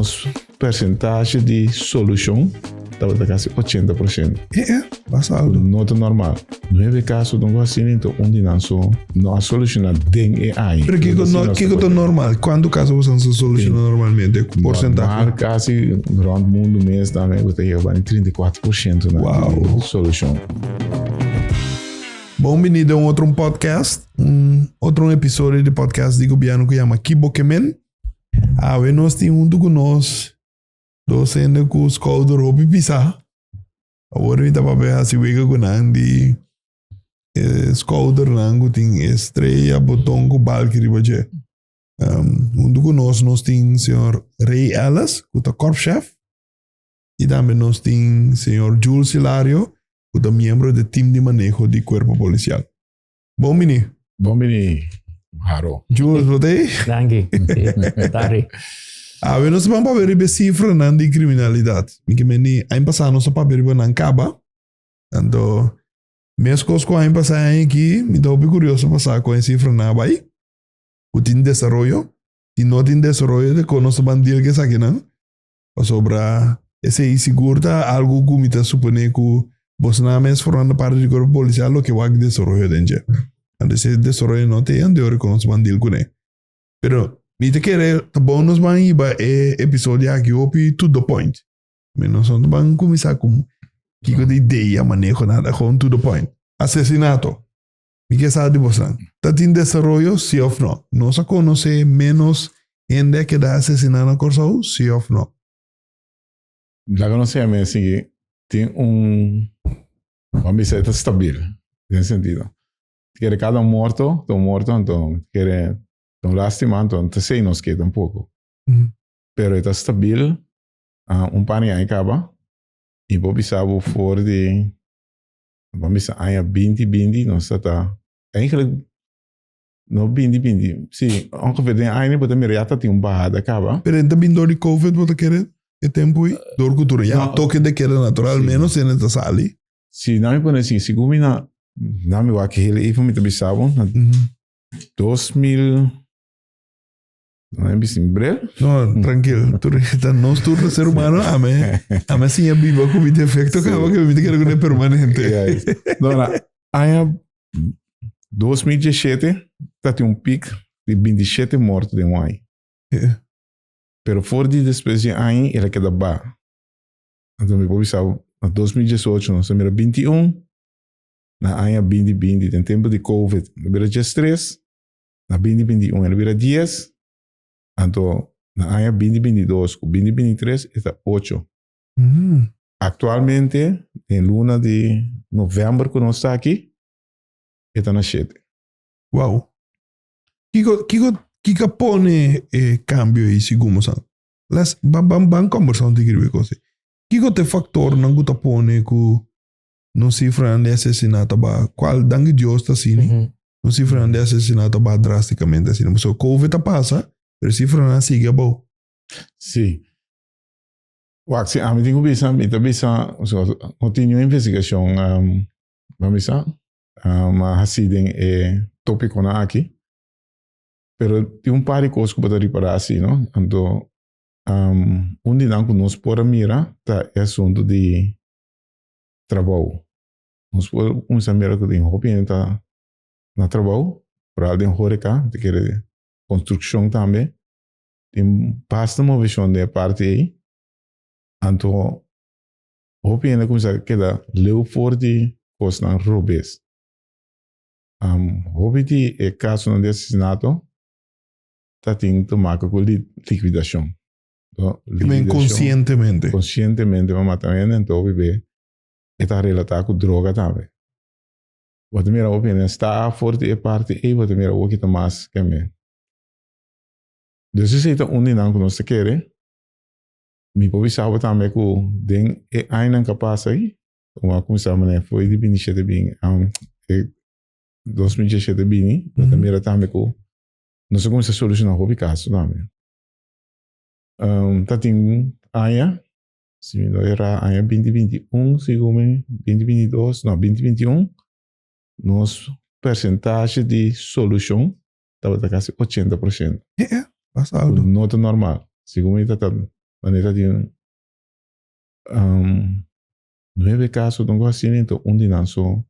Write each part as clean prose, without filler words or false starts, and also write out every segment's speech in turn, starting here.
Nos percentage di solucion tabata casi 80%. Eh, basta alto. No ta normal. Nueve caso don asina, entonces un di nan so no a soluciona den e aña. Pero kiko, no, kiko ta normal? Cuanto caso boso sa soluciona normalmente? Porcentaje? Normal casi rond mundo mes tambe bo ta yega bani 34% na Wow. solucion. Bon bini den un otro podcast, un otro episodio di podcast di gobierno ku yama Kibo Kemen. Awe nos tin huntu ku nos dos hende ku skouder hopi pisá. Awor mi ta papia hasi wega ku nan di e skoudernan ku tin e strea, boton ku balki riba dje. Huntu ku nos nos tin señor Ray Ellis ku ta korpschef i tambe nos tin señor Jules Hilario ku ta miembro di team di maneho di kuerpo polisial. Bon bini. Bon bini, Haro. Jules, bo t'ei? Danki. Dari. Awe nos ta ban papia riba e sifranan di kriminalidat. Mi ke meni aña pasá nos a papia riba nan kaba. Anto, meskos ku aña pasá i aña aki, mi ta hopi kurioso pa sa kon e sifranan a bai. Ku tin desaroyo. Si no tin desaroyo, di kon nos ta ban deal ku esakinan? Pasobra esei sigur ta algu ku mi ta suponé ku bosnan mes formando parti di kuerpo polisial loke wak desaroyo den dje. Anto si e desaroyo no ta ei anto ora ku nos ban deal kuné. Pero mi ta kere ta bon nos ban hiba e episodio aki hopi to the point. Mi nos no ta ban kuminsá ku kiko di idea, maneho, nada, gewoon to the point. Asesinato. Mi ke sa di bosnan. Ta tin desaroyo, si òf no? Nos a konosé ménos hende a keda asesiná na Kòrsou, si òf no? Laga nos siña mes sigui tin un, ban bisa e ta stabil den sentido. Kere kada morto ta un morto anto kere ta un lastima anto no ta esei nos ke tampoko. Pero e ta stabil un par di aña kaba i bo bisa bo for di Ban bisa aña binti binti nos ta ta eigenlijk no binti binti si ongeveer den aña bo ta mira ya ta tin un bahada kaba. Pero e ta bin dor di covid bo ta kere e tempo ei? Dor ku tur ya toke de keda natural menos hende ta sali. Si nan mi pone asin segun mi na nan mi wak heel even mi ta bisa bo na 2000. No e bisti mi bril. No, tranquil. Tur ta nos tur ta ser humano. Ame, ame siña biba ku mi defecto kaba que mi ta kere ku ne permanente. No, na aña 2017 ta tin un piek di 27 morto den un aña. Pero for di despues di aña el a keda ba. Anto mi por bisa na 2018 nos a mira 21, na aña 2020 den tempo di covid a bira 13. Na binti binti i un el a bira dies, anto na aña binti binti i dos ku binti binti i tres e ta ocho. Aktualmente den luna di novèmber ku nos ta aki e ta na shete. Wow! Kiko kiko kiko a pone e kambio ei segun bo sa? Les ban ban ban kombersá un tiki riba e kos ei. Kiko ta e faktornan ku ta pone ku nos sifranan di asesinato a baha? Kual danki Dios ta asina. Nos sifranan di asesinato a baha drásticamente asina. Pasobra covid a pasa, pero e sifranan a sigui abou. Sí. Wak, si ami tin ku bisa, mi ta bisa, no tin niun investigashon, ban bisa, a hasi den e tópikonan aki. Pero tin un par di kos ku bo ta ripará asi, no? Anto, un di nan ku nos por a mira ta e asuntu di trabou. Nos por kuminsá mira ku tin hopi hende ta na trabou, foral den horeka, ta kere konstrukshon tambe. Tin basta moveshon den e parti ei. Anto hopi hende a kuminsá keda leu for di kosnan robes. Hopi di e kasonan di asesinato ta tin te maka ku likidashon. Konsientemente. Konsientemente pa mata hende, anto hopi be e ta relatá ku droga tambe. Bo ta mira hopi hende sta for di e parti ei, bo ta mira hopi ta mas ke mi. Dus esei ta un di nan ku nos ta kere. Mi por bisa bo tambe ku den e añanan ku a pasa ei, ku a kuminsá manera foi di binti shete bin e 2017 bini, bo ta mira tambe ku nos a kuminsá solushoná hopi kaso tambe. Ta tin aña Si mi no erá aña 2021, segun mi, 2022, no, 2021, nos percentahe di solucion tabata casi 80%. Yeah, basta alto. No ta normal. Segun mi ta Manera di nuebe kaso ta un kos asina, enton un di nan so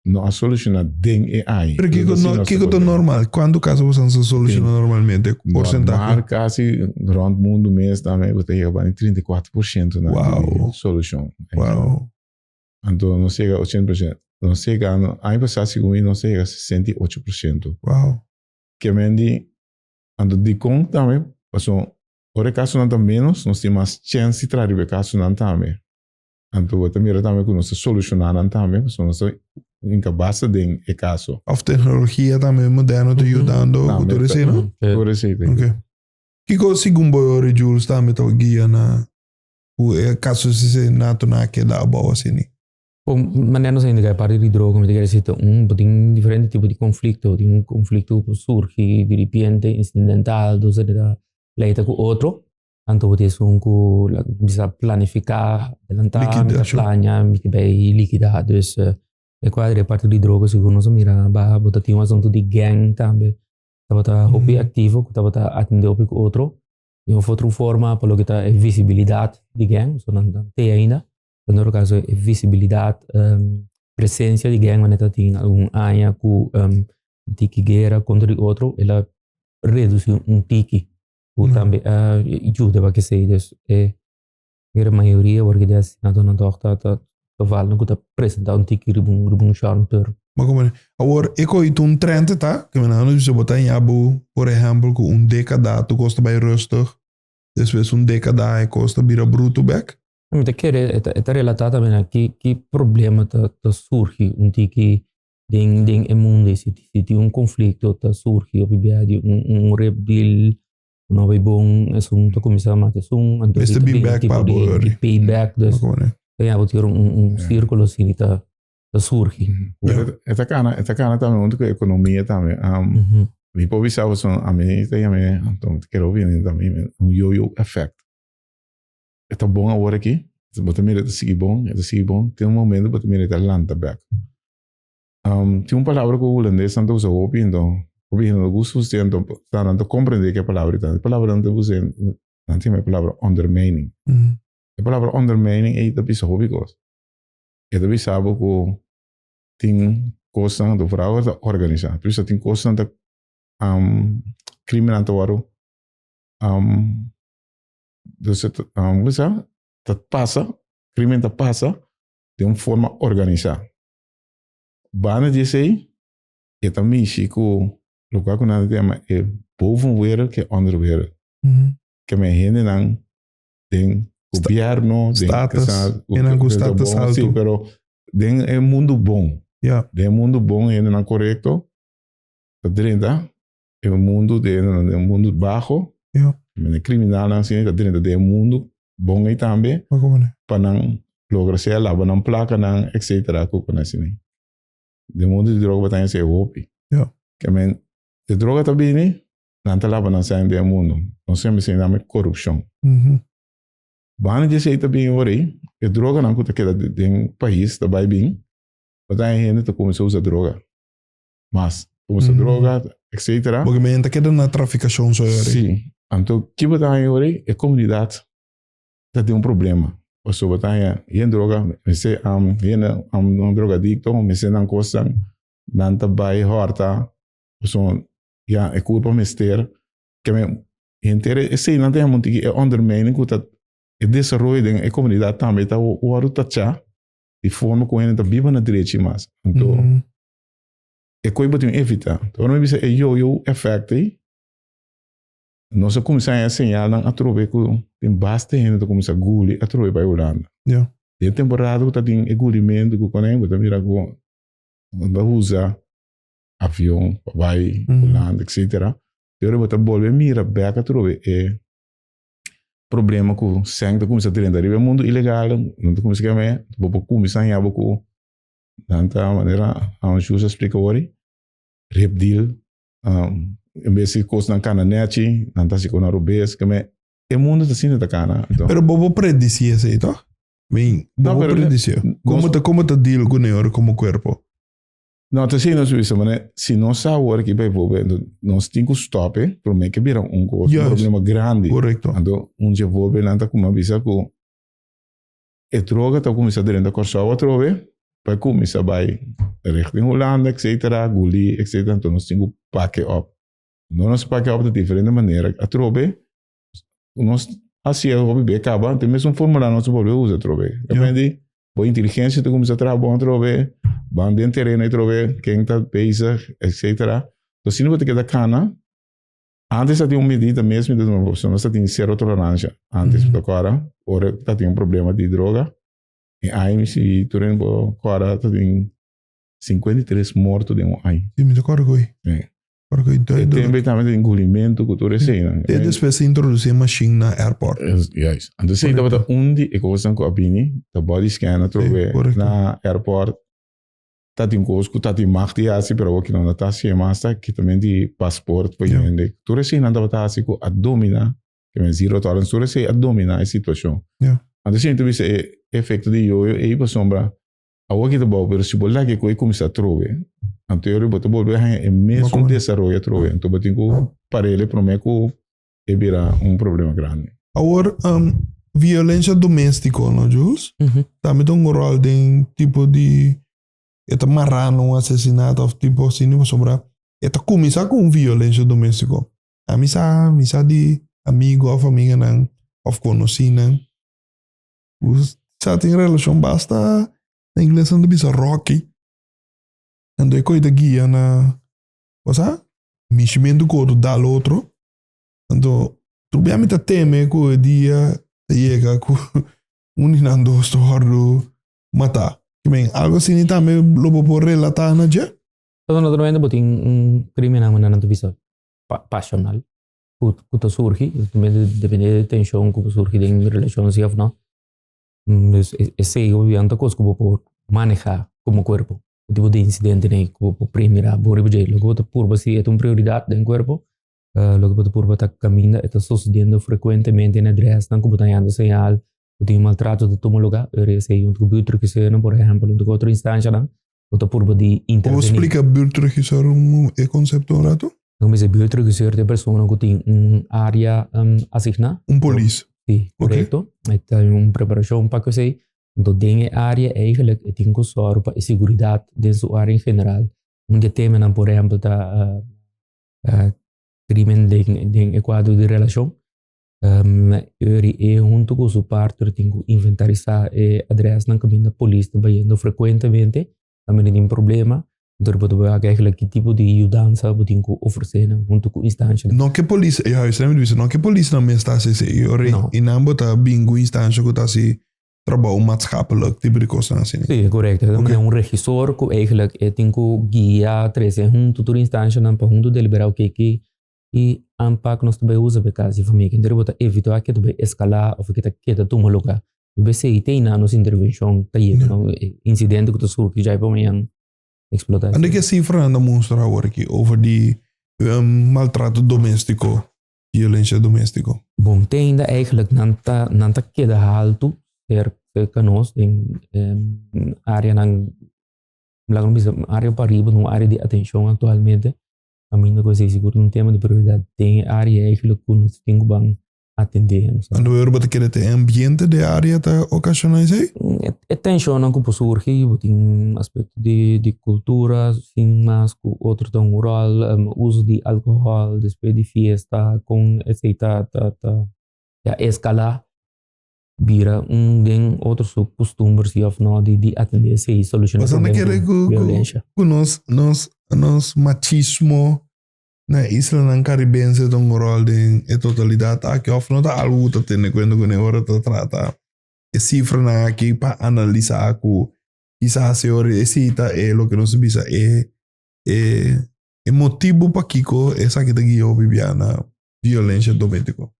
no a solushoná den e aña. Pero kiko no, kiko ta normal? Kuantu kaso boso a solushoná normalmente? Porsentahe? Normal kasi rònt mundu mes tambe bo ta yega banda di 34% na di solushon. Wow. Anto nos yega 80%. Nos yega, aña pasá segun mi nos a yega 68%. Wow. Ke men di, anto dikon tambe? Pasobra ora e kasonan ta ménos, nos tin mas chèns di traha riba e kasonan tambe. Anto bo ta mira tambe ku nos ta solushoná nan tambe, pasobra nos ta hinka basta den e kaso. Òf teknologia tambe moderno ta yudando ku tur esei, no? Tur esei ta yuda. Kiko segun bo yori Jules tambe ta guia na ku e kaso asesinatonan a keda abou asina? Bon, manera nos a indica e parti di droga, mi ta kere si ta un, bo tin diferente tipo di conflicto, tin un conflicto ku surgi diripiente, incidental, dos hende ta pleita ku otro, anto bo tin esun ku bisa planifica, adelanta, mi ta plania, mi ta bay liquida, dus e kuadra e parti di droga sigur nos a mira baha, bo ta tin un asunto di gang tambe, tabata hopi activo, ku tabata atende hopi ku otro, di un of otro forma pa loke ta e visibilidad di gang, so nan ta te ainda. En todo caso e visibilidad, presencia di gang wanneer ta tin algun aña cu un tiki guera contra di otro, el a reduci un tiki cu tambe a yuda pa kesey. Dus e gran mayoria wor di asesinatonan toch ta ta gevalnan cu ta presenta un tiki riba un riba un short term. Maar como awor e koe ta un trend ta, ke men a bisa bo ta haña bo por ehempel cu un decada tur cos ta bay rustig, despues un decada e cos ta bira bruto bek. Mi ta kere e ta e ta relatá tambe na ki ki problema ta ta surgi un tiki den den e mundo ei. Si si tin un konflikto ta surgi hopi bia di un un rep deal ku no bai bon esun ta kuminsá mata esun anto Mester ta bin bin un bek tipo pa di bo di ori. payback dus ta yaba tin un un sirkulo asina ta ta surgi. Pero e ta kana e ta kana tambe huntu ku ekonomia tambe. Mi por bisa bo son ami ta yama anto mi ta kere hopi hende tambe un yo-yo effect. E ta bon awor aki, bo ta mira e ta sigui bon, e ta sigui bon, tin un momento bo ta mira e ta lanta bek. Tin un palabra ku hulandesnan ta usa hopi anto hopi hende no gusta usa anto nan ta komprende ke palabra ta. E palabra nan ta usa nan ta yama e palabra ondermijning. E palabra ondermijning ei ta bisa hopi kos. E ta bisa bo ku tin kosnan, vooral ora ta organisa, ta bisa tin kosnan ta krimennan ta wòrdu Dus het, um, hoe sa? Dat pasa, crimen ta pasa de un forma organisá. Banda di esei, e ta mishi ku lokual ku nan ta yama e bovenwereld ke onderwereld. Ke men hendenan den gobierno, den Status, kesa- hendenan ku status bon, sí, alto. pero den e mundu bon. Ja. Den e mundu bon, hendenan korekto ta drenta e mundu den e mundu baho, Ja. Men e kriminalnan asina ta drenta den e mundu bon ei tambe Maar como ne? pa nan logra sea laba nan plakanan etcetera ku kon asina. Den mundu di droga bo ta hasi e hopi. Ja. Ke men e droga ta bini nan ta laba nan sèn den e mundu. Nos siempre esei name korupshon. Mhm. Banda di esei ta bini ora ei e droganan ku ta keda den pais ta bai bin bo ta haña hende ta kuminsá usa droga. mas usa droga, etcetera. Porque men ta keda na traficacion so yori. Sí. Anto ki bo ta haña yori? E comunidad ta tin un problema. Pasobra bo ta haña yen droga, mester hende un drogadicto, mester nan cosnan, nan ta bay horta, pasobra ya e culpa mester. Ke men henter esey nan ta yama un tiki e ondermijning cu ta e desaroyo den e comunidad tambe ta wordo tacha di forma cu hende ta biba na drechi mas. Anto E koe bo tin evita. Ora mi bisa e yo-yo effect ei, nos a kuminsá haña señalnan atrobe ku tin basta hende ta kuminsá guli atrobe bai Hulanda. Ja. Den temporada ku ta tin e gulimentu ku konei, bo ta mira ku nan ta usa avion pa bai Hulanda etcetera. I ora bo ta bolbe mira bèk atrobe e problema ku sèn ta kuminsá drenta riba e mundu ilegal, nan ta kuminsá keme, bo por kuminsá haña bo ku Nan ta manera Anjus a splika wori, rip deal, en bes di kosnan kana nechi, nan ta hasi kosnan robes, ke me e mundo ta asina ta kana. Anto. Pero bo por predisi esei toch? I mean, bo No, por pero predisi. nos Como ta, como ta deal ku ne ora como cuerpo? No, ta así nos bisa, mane, si nos sa awor aki bijvoorbeeld, nos tin ku stop e, promé ke bira un kos, un problema grandi. Korekto. Anto, un dje voorbeeldnan ta kuma bisa ku e droga ta kuminsá drenta Kòrsou atrobe, pa e kuminsá bai richting Hulanda, etcetera, Gulí, etcetera, anto nos tin ku pak e op. No nos pak e op di diferente manera, atrobe nos hasié hopi be kaba, anto e mesun formula nos ta bolbe usa atrobe. Comprende? Bo inteligencia ta kuminsá traha bon atrobe, ban den tereno atrobe, ken ta bezig, etcetera. Asina bo ta keda kana. Antes ta tin un medida mes, mi ta duna bo, nos ta tin cero tolerancia. Antes, bo ta kòrda, ora ta tin un problema di droga, e aña mi si tur hende bo kòrda ta tin 53 morto den un aña. Sí, mi ta kòrda ku ei. Sí. Kòrda ku ei E tempo ei tambe ta tin gulimentu ku tur eseinan. Te despues a introdusi e machine na airport. Juist. Anto esei tabata un di e kosnan ku a bini, ta body scan atrobe na airport. Ta tin kos ku ta tin mag di hasi, pero awor ki no ta hasi mas ta kitament di pasport pa hende. Tur eseinan tabata hasi ku a domina, ke men zero tolerance, tur esei a domina e situashon. Anto esei mi ta bisa e efekto di yoyo ei pasobra awor ki ta bou, pero si bo laga e kos ei kuminsá atrobe, anto e ora bo ta bolbe haña e mesun desaroyo atrobe. Anto bo tin ku par'el promé ku e bira un problema grandi. Awor, violencia domestico, no Jules? Tambe ta un rol den tipo di e ta mará na un asesinato of tipo asina pasobra e ta kuminsá ku un violencia domestico. Ami sa, mi sa di amigo of amiganan of konosínan ku sa tin relashon basta, na ingles nan ta bisa rocky, anto e koe ta guia na, bo sa, mishimentu ku otro dal otro. Anto, tur bia mi ta teme ku e dia ta yega ku un di nan dos ta wòrdu matá. Ke men, algu asina tambe lo bo por relatá na dje? Pasobra naturalmente bo tin un krimennan manera nan ta bisa pasional ku ku ta surgi, depende di tenshon ku surgi den relashon si òf no. Dus esei hopi biaha ta kos ku bo por manehá komo kuerpo. E tipo di insidentenan ku bo por primira bo riba dje. Loke bo ta purba si e ta un prioridat den kuerpo Loke bo ta purba ta kaminda e ta sosediendo frekuentemente na adresnan ku bo ta hañando señal ku tin maltrato ta tuma lugá. Ora esei huntu ku buurtregisseur por ehèmpel huntu ku otro instanshanan bo ta purba di intervení. Por splika buurtregisseur e konsepto un ratu? Bo mester buurtregisseur ta e persona ku tin un área asigná. Un polis. Si, korekto. E ta un preparashon pa esei. Anto den e área eigentlik e tin ku sòru pa e seguridat den su área en general. Un di e temanan por ehèmpel ta Crimen den e cuadro di relacion. Uri e hunto cu su partner tin cu inventarisa e adresnan caminda polis ta bayendo frecuentemente. Caminda tin problema, entonces bo ta wak eigenlijk ki tipo di yudansa bo tin cu ofrece nan hunto cu instancianan. No ke polis, juist, mi bisa, no ke polisnan mes ta haci esey, ora y nan bo ta bin cu instancia cu ta haci trabou maatschappelijk, tipo di kosnan asina. Sí, korekto. E ta un regisor ku eigenlijk e tin ku guia, trese huntu tur instanshanan pa huntu deliberá oke ki ki aanpak nos ta bai usa pa e kas di famia. Kende bo ta evitá ke ta bai eskalá òf ke ta keda tuma lugá. Di p'esei te einan nos intervenshon ta yega, no? E insidente ku ta surgi djai pa mañan eksplotá. Unda ke sifranan ta mustra awor aki over di maltrato doméstiko? violencia domestico? Bon, te ainda eigenlijk nan ta, nan ta keda haltu cerca nos den areanan, laga nos bisa area pariba ta un area di atencion actualmente, caminda cu esey sigur ta un tema di prioridad den e area eigenlijk cu nos tin cu ban atende. Anto bo ta kere ta e ambiente den e area ta ocasiona esey? E tensionnan cu por surgi, bo tin aspecto di cultura sin mas cu otro ta un rol, uso di alcohol despues di fiesta con esey ta ta ta ya escala bira un den otro su costumber si of no di atende esey soluciona e problema di violencia. Cu nos nos nos machismo na e islanan Caribense ta un rol den e totalidad aki of no ta algo cu ta tene cuenta cune ora ta trata e cifranan aki pa analisa cu kisas e ora esey ta e loke nos ta bisa e e e motibu pakiko esaki ta guia hopi bia na violencia dometico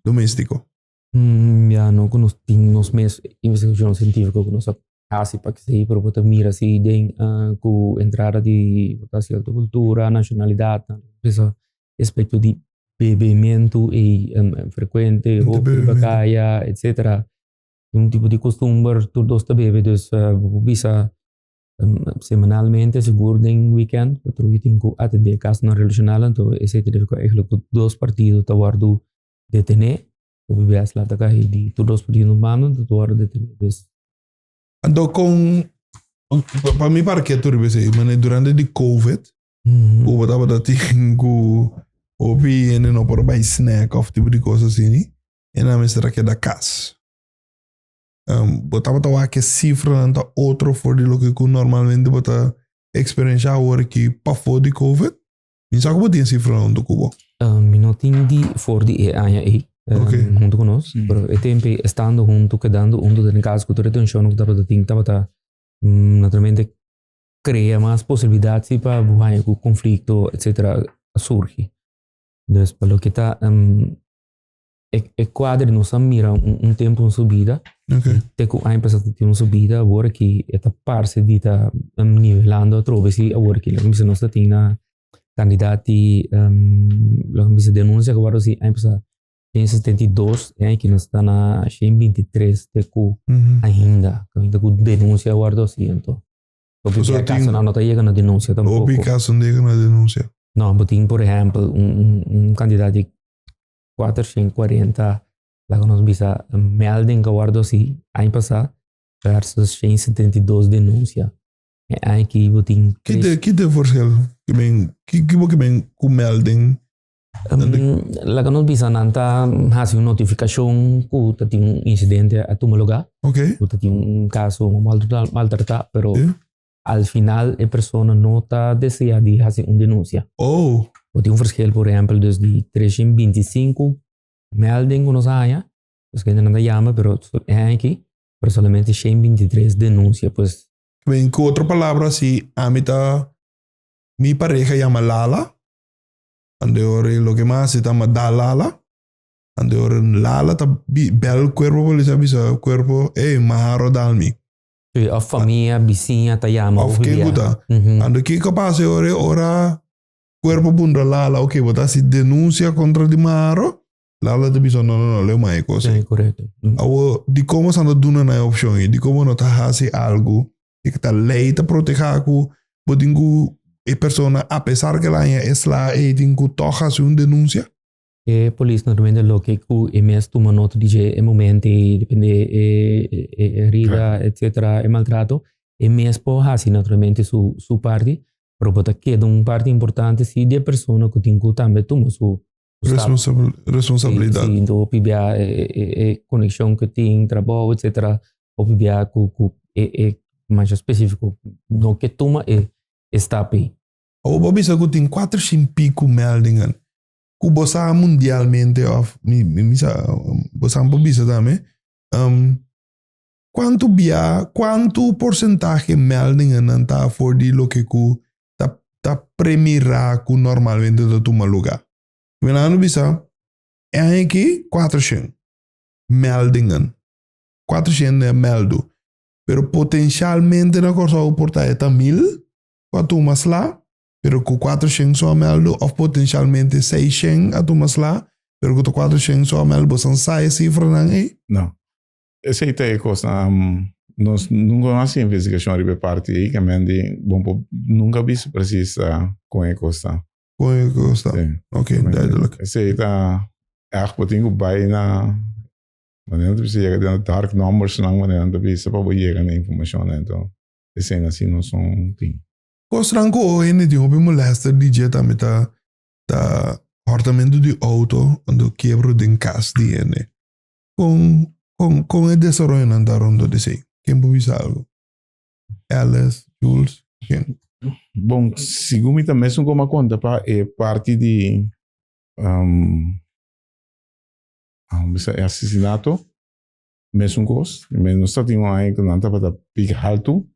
domestico. Ya no ku nos tin nos mes investigashon sientífiko ku nos a hasi pa esei pero bo ta mira si den ku entrada di bo ta sierto kultura, nashonalidat, bisa aspekto di bebementu ei frekuente, hopi riba kaya etsetera. Un tipo di kustumber tur dos ta bebe dus bo por bisa. Semanalmente, sigur den weekend, patruya tin ku atendé kasonan relashonal, anto esei ta nifiká eigenlijk ku dos partido ta wòrdu detené. Hopi bes la ta kai di tur dos partido un banda, anto ta wòrdu detené. Dus. Anto kon, pa mi parke tur riba esei, mane durante di covid, ku bo tabata tin ku hopi hende no por bai snack òf tipo di kos asini, e nan mester a keda kas. Bo tabata wak e sifranan ta otro for di loke ku normalmente bo ta eksperenshá awor aki pafó di covid? Mi sa ku bo tin e sifranan huntu ku bo. Mi no tin di for di e aña ei huntu ku nos, pero e tempu ei estando huntu, kedando huntu den kas ku tur e tenshon ku tabata tin tabata naturalmente krea mas posibilidat si pa bo haña ku konflikto etsetera a surgi. Dus pa loke ta e kuadro nos a mira un tempu un subida. Te ku aña pasá ta tin un subida, awor aki e ta parse di ta nivelando atrobe si awor aki. Loke mi bisa nos ta tin na kandidat di loke mi bisa denunsia ku wòrdu hasi aña pasá shen 72 e aña aki nos ta na 123 te ku ainda kaminda ku denunsia a wòrdu hasi anto. Hopi Pasobra tin- kasonan no ta yega na denunsia tampoko. Hopi kaso no ta yega na denunsia. No, bo tin por ehèmpel un kandidat di 440 laga nos bisa melding ku a wòrdu hasi aña pasá versus 172 denunsia. E aña aki bo tin Ki te ki te verschil? Ki men ki ki bo ke men ku melding? Laga nos bisa nan ta hasi un notifikashon ku ta tin un insidente a tuma lugá. Ok. Ku ta tin un kaso maltratá, pero al final e persona no ta desea di hasi un denunsia. Oh. Bo tin un verschil por ehèmpel dus di 325 melding ku nos a haña, dus kendenan ta yama pero e haña aki, pero solamente 123 denunsia pues. Ku otro palabra si ami ta mi pareha yama Lala. Ande ora e loke mas hasi ta ma da Lala. Ande ora Lala ta bel cuerpo polis a bisa cuerpo, ey, maharo dal mi. Sí, of famia, bisiña ta yama. Of ken ku ta. Ando kiko pasa e ora e ora cuerpo puntra Lala, ok, bo ta hasi denuncia contra di Maharo? Lala ta bisa, no, no, no, leu mas e kos ei. Sí, korekto. Awo, dikon bo ta duna nan e opshon ei? Dikon bo no ta hasi algu e ta lei ta proteha ku bo tin ku e persona apesar ku el a haña e sla ei tin ku tòg hasi un denunsia? E polis normalmente loke ku e mes tuma nota di dje e momento ei depende e e herida etcetera e maltrato e mes por hasi naturalmente su su parti pero bo ta keda un parti importante si di e persona ku tin ku tambe tuma su Responsabilidad. Sí, sí, hopi bia e, e, e conexion que tin, trabou, etcétera. Hopi bia ku, ku e, e mancha específico no ke tuma e, e stap ei. Awor bo bisa ku tin kuater shin piku meldingen. Ku bo sa mundialmente of mi, mi, mi sa, bo sa por bisa tambe. Um, kuantu bia, kuantu porsentahe meldingen nan ta for di loke ku ta, ta premirá ku normalmente ta tuma lugá. Mi nan bisa, e aña aki 400 meldingen. 400 den meldu. Pero potenshalmente na Kòrsou por ta e ta 1000 ku a tuma sla, pero ku 400 so a meldu, òf potenshalmente 600 a tuma sla, pero ku ta 400 so a meldu. Boso sa e sifranan ei? No. Esei ta e kosnan. Nos nunka no hasi investigashon riba e parti ei, ke men di bon por nunka bisa presis kon e kos ta. Kon e kos ta. Sí. Ok, duidelijk. Esei ta ègt bo tin ku bai na manera nan ta bisa yega den dark numbers nan manera nan ta bisa pa bo yega na e informashonnan. Enton eseinan si nos no tin. Kosnan ku hopi hende tin hopi molèster di dje tambe ta ta hòrtamentu di outo anto kiebro den kas di hende. Kon, kon, kon e desaroyonan ta rondó di esei? Ken por bisa algu? Alice, Jules, ken? Bon, segun mi ta mesun como a konta pa e parti di um, bisa e asesinato, mesun kos. Nos ta tin un aña ku nan tabata pik haltu,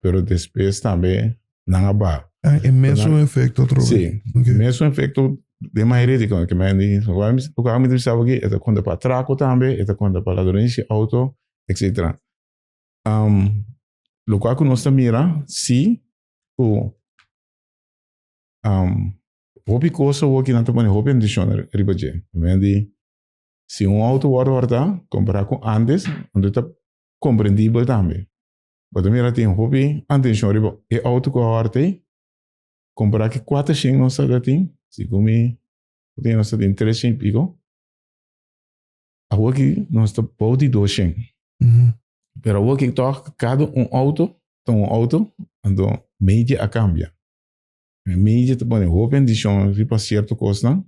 pero despues tambe nan a baha. Ah, e mesun efecto otro vez. Sí, okay. Mesun efecto den mayoria di ke men di, loke mi ta bisa aki, e ta konta pa atraco tambe, e ta konta pa ladronisia auto, etcetera. Um, lokual ku nos ta mira, si, ku um, hopi kos awor ki nan ta pone hopi atenshon riba dje. Men di, si un auto wòrdu hòrtá, kompará ku antes, anto ta komprendibel tambe. Bo ta mira tin hopi atenshon riba e outo ku a hòrta ei, kompará ku e kuatershen nos ta tin, segun mi tin nos ta tin treshen i piko. Awoki nos ta bou di doshen. Pero awoki tòg kada un outo ta un outo, anto media a kambia. Media ta pone hopi atenshon riba sierto kosnan,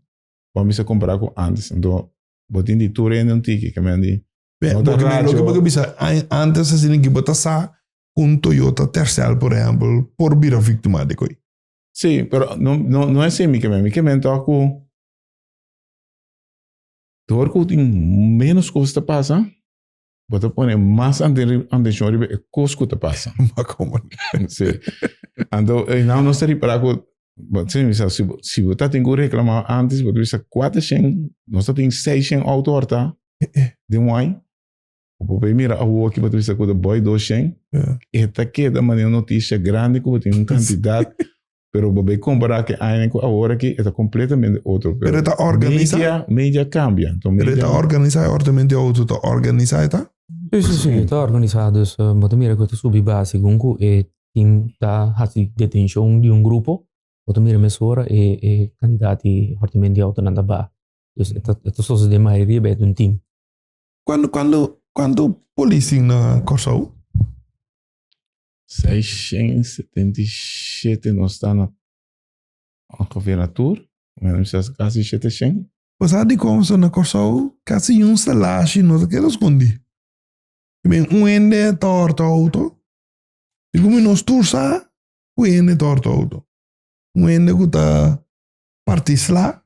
bo a bisa kompará ku ántes. Anto bo tin di tur hende un tiki, ke men di no ta racho. Loke bo ke bisa antes asina ki bo ta sa ku un Toyota Tercel por ehèmpel por bira víktima di koi. Sí, pero no no no esei mi ke men. Mi ke men tòg ku dor ku tin ménos kos ta pasa, bo ta pone mas atenshon riba e kos ku ta pasa. Sí. Anto einan nos ta ripará ku Bo ta bisa, si bo, si bo ta tin ku reklamá antes, bo ta bisa 400, nos ta tin 600 outo hortá den un aña. Bo por mira awor aki, bo ta bisa ku ta boi 200. E ta keda manera un notisia grandi ku bo tin un kantidat, pero bo bai kompará ku e añanan ku awor aki, e ta kompletamente otro. Pero e ta organisá? Media, media kambia. Enton Pero e ta media. organisá, e hortament di outo ta organisá e ta? Sí, sí, sí, e ta organisá. Dus bo ta mira ku e ta subi baha segun ku e Tin ta hasi detenshon di un grupo, bo ta mira mesora e e kantidat di hòrtimentu di outonan ta baha. Dus e ta e ta sosodé mayoria bes di un tim. Kuantu kuantu kuantu polis tin na Kòrsou? 677 nos ta na ongeveer na tur, mi sa kasi 700. Bo sa dikon so na Kòrsou kasi un salashi no ta keda skondí. Un hende ta hòrta outo, I ku mi nos tur sa ku hende ta horta outo. Un hende ku ta parti sla,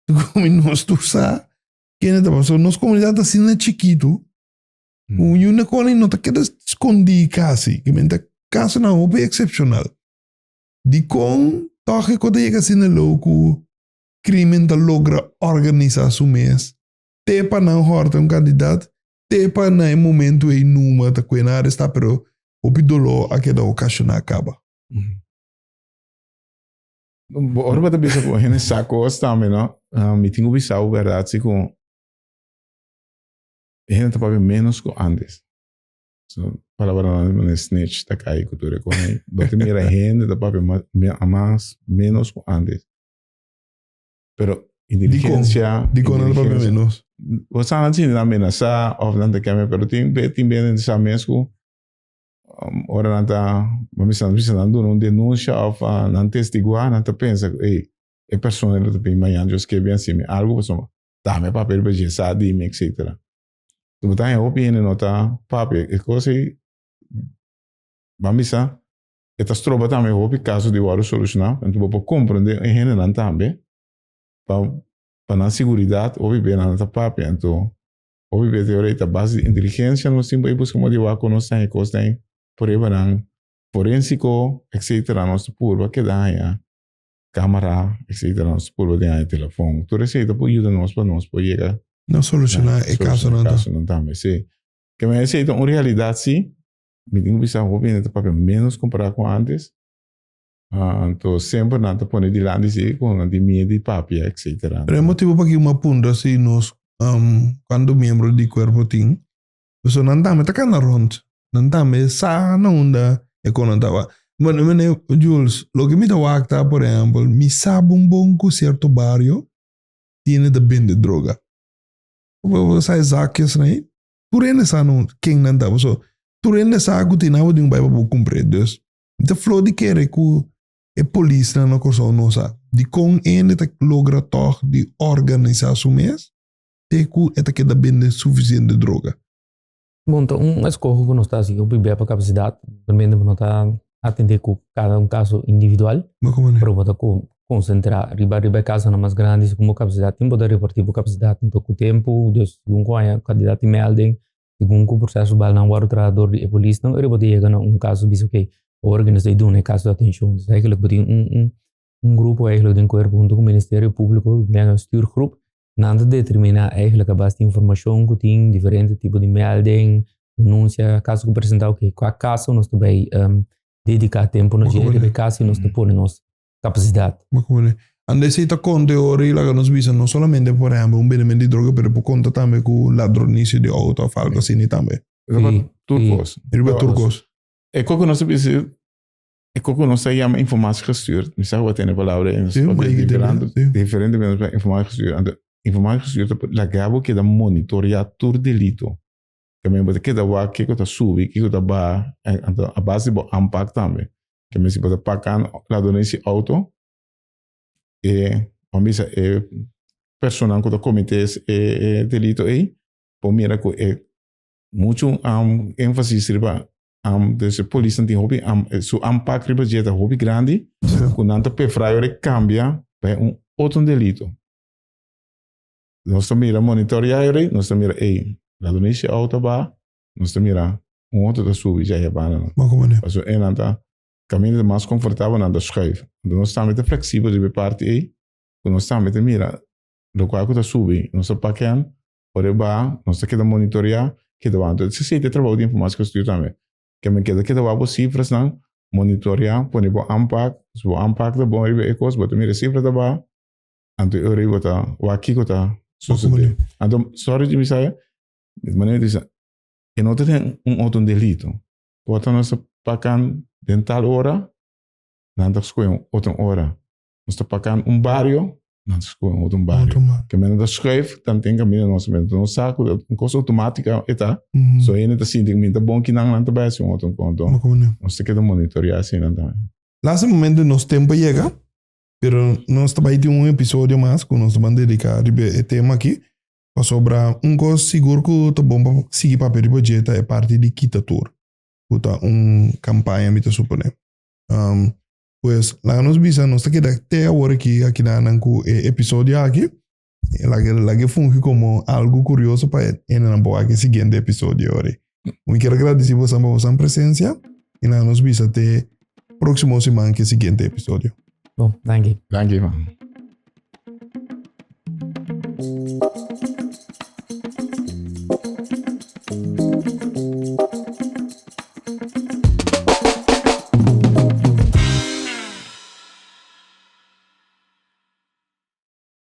i ku mi nos tur sa kende ta pasobra nos komunidat ta asina chikitu ku un hende koni no ta keda skondí kasi, ke men ta kasonan hopi eksepshonal. Dikon tòg e kos ta yega asina lou ku krimen ta logra òrganisá su mes te pa nan hòrta un kandidat Te pa na e momento ei numa ta kue nan arestá, pero hopi doló a keda okashoná kaba. Ora bo ta bisa ku hende sa kos tambe no, mi tin ku bisa bo bèrdat si ku hende ta papia ménos ku ántes. So palabranan manera snitch ta kai ku tur e kos ei. Bo ta mira hende ta papia mas ménos ku ántes. Pero inteligencia. Dikon nan ta papia menos? Bo sa nan sinti nan amenasá òf nan ta keme, pero tin be tin be nan sa mes ku ora nan ta bo bisa nan bisa nan duna un denunsia òf nan testiguá nan ta pensa ku ey e persona lo ta bin mañana Dios ke bin hasi mi algu pasobra dame papel pa dje sa di mi etcetera. Bo ta haña hopi hende no ta papia e kos ey ban bisa E ta stroba tambe hopi kaso di wòrdu solushoná, anto bo por komprendé e hendenan tambe pa pa nan siguridat hopi be nan ta papia, anto hopi be te ora ei ta base di inteligensia nos tin pa e buska modo di wak ku nos ta haña kosnan ei, pruebanan forensiko etcetera nos ta purba keda haña kamara etcetera nos ta purba den haña telefon, tur esei ta por yuda nos pa nos por yega Na solushoná e kasonan ta. Kasonan tambe, si. Ke men esei ta un realidat si. Mi tin ku bisa hopi hende ta papia ménos kompará ku ántes. Anto semper nan ta pone dilanti si ku nan tin miedu di papia etcetera. Pero e motibu pakiko mi a puntra si nos kuantu miembro di kuerpo tin, pasobra nan tambe ta kana rònt, nan tambe sa na unda e konan ta. Bueno, mene Jules, loke mi ta wak ta, por ehèmpel, mi sa bon bon ku sierto bario tiene ta bende droga. Bo sa e zakjes nan ei? Tur hende sa no ken nan ta, pasobra tur hende sa ku tin abo di un bai pa bo kumpr'é. Dus, mi ta fló di kere ku e polisnan na Kòrsou no sa dikon hende ta logra tòg di òrganisá su mes te ku e ta keda bende sufisiente droga. Bon, ta un eskoho ku nos ta hasi hopi bia pa kapasidat, realmente bo no ta atendé ku kada un kaso individual, pero bo ta konsentrá riba riba e kasonan mas grandi segun bo kapasidat tin, bo ta repartí bo kapasidat anto ku tempu, dus segun ku haña kantidat di melding, segun ku proseso bal nan wòrdu traha dor di e polisnan, ora bo ta yega na un kaso bisa okey, awor ke nos ta duna e kaso atenshon. Dus eigenlijk bo tin un un un grupo eigenlijk den kuerpo huntu ku Ministerio Públiko, den stuurgroep, Nan ta determiná eigenlijk a base di informashon ku tin, diferente tipo di melding, denunsia, kaso ku presentá, oke, kua kaso nos ta bai dediká tempu na dje, riba e kaso i nos ta pone nos kapasidat. Bo komprende. Anda esei ta konta e ora i laga nos bisa no solamente por ehèmpel un bendimento di droga pero por konta tambe ku ladronisia di outo òf algu asina tambe. Riba tur kos. Riba tur kos. E koko nos ta bisa, e koko nos ta yama informatie gestuurd. Mi sa ku bo a tende e palabra ei, nos Sí, papia mi a tende, diferente, sí. diferente bes nos papia informatie gestuurd. Anto informatie gestuurd ta laga bo keda monitorea tur delito. Tambe bo ta keda wak kiko ta subi, kiko ta baha, anto a base di bo aanpak tambe. Tambe si bo ta paka ladrones di auto, e ban bisa e personanan ku ta komete e delito ei por mira ku e muchu énfasis riba dus e polisnan tin hopi su aanpak riba dje ta hopi grandi ku nan ta prefera ora e kambia pa un otro delito. Nos ta mira monitorea ora nos ta mira ey ladrones di auto a baha nos ta mira un otro ta subi dje e bandanan. Pasobra e nan ta Kaminda ta mas konfortabel nan ta schuif. Anto nos tambe ta fleksibel riba e parti ei, ku nos tambe ta mira lokual ku ta subi, nos ta pakean, ora e baha, nos ta keda monitoreá, keda wak. Anto esei ta e trabou di informátika stuur tambe. Ke men keda keda wak bo sifrasnan, monitoreá, pone bo aanpak, si bo aanpak ta bon riba e kos, bo ta mira e sifra ta baha, anto e ora ei bo ta wak kiko ta sosodé. Anto, sorry di bisa, manera mi ta bisa, e no ta den un otro delito. Por ta nos ta pakan den tal ora, nan ta skohe un otro ora. Nos ta pakan un bario, nan ta skohe un otro bario. Ke men ta schuif, dan tin kaminda nos men nos sa ku un kos outomátika e ta. So hende ta sinti ku mi ta bon kinan, nan ta bai hasi un otro konto. Nos ta keda monitoreá asina tambe. Laatste momento nos tempo a yega, pero nos ta bai tin un episodio mas ku nos ta ban dediká riba e tema aki. Pasobra un kos sigur ku ta bon pa sigui papia riba dje ta e parti di kita tur, ku ta un kampaña mi ta suponé. Pues laga nos bisa nos ta keda te awor aki akinanan ku e episodio aki. Laga laga e fungi komo algu kurioso pa e hendenan por wak e siguiente episodio ori. Mi kier agradisí bosan pa bosan presensia i laga nos bisa te próksimo siman ku e siguiente episodio. Bon, danki. Danki man.